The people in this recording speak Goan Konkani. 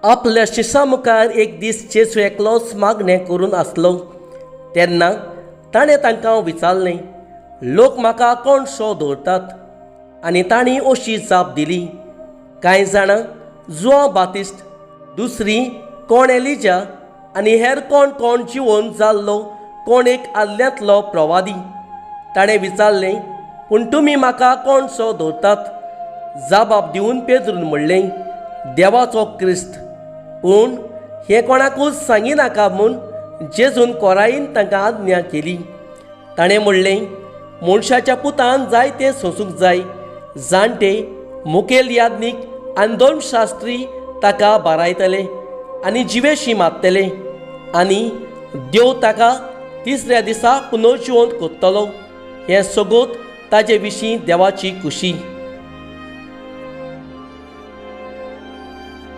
आपल्या शिसां मुखार एक दीस जेजू एकलोच मागणें करून आसलो तेन्ना ताणें तांकां विचारलें, लोक म्हाका कोण सो दवरतात? आनी तांणी अशी जाप दिली, कांय जाणां जुआंव बातिस्त, दुसरीं कोण एलिजा आनी हेर कोण कोण जिवन जाल्लो कोण एक आदल्यांतलो प्रवादी. ताणें विचारलें, पूण तुमी म्हाका कोण सो दवरतात? जाबाब दिवन पेद्रून म्हणलें, देवाचो क्रिस्त. पूण हें कोणाकूच सांगिनाका म्हूण जेजून कोरायेन तांकां आज्ञा केली. ताणें म्हणलें, मनशाच्या पुतान जायतें सोंसूंक जाय, जाणटे मुखेल याज्ञीक आनी धर्मशास्त्री ताका बारायतले आनी जिवेशी मारतले आनी देव ताका तिसऱ्या दिसा पुनर्जिवंत करतलो. हें सगोत ताजे विशीं देवाची खुशी.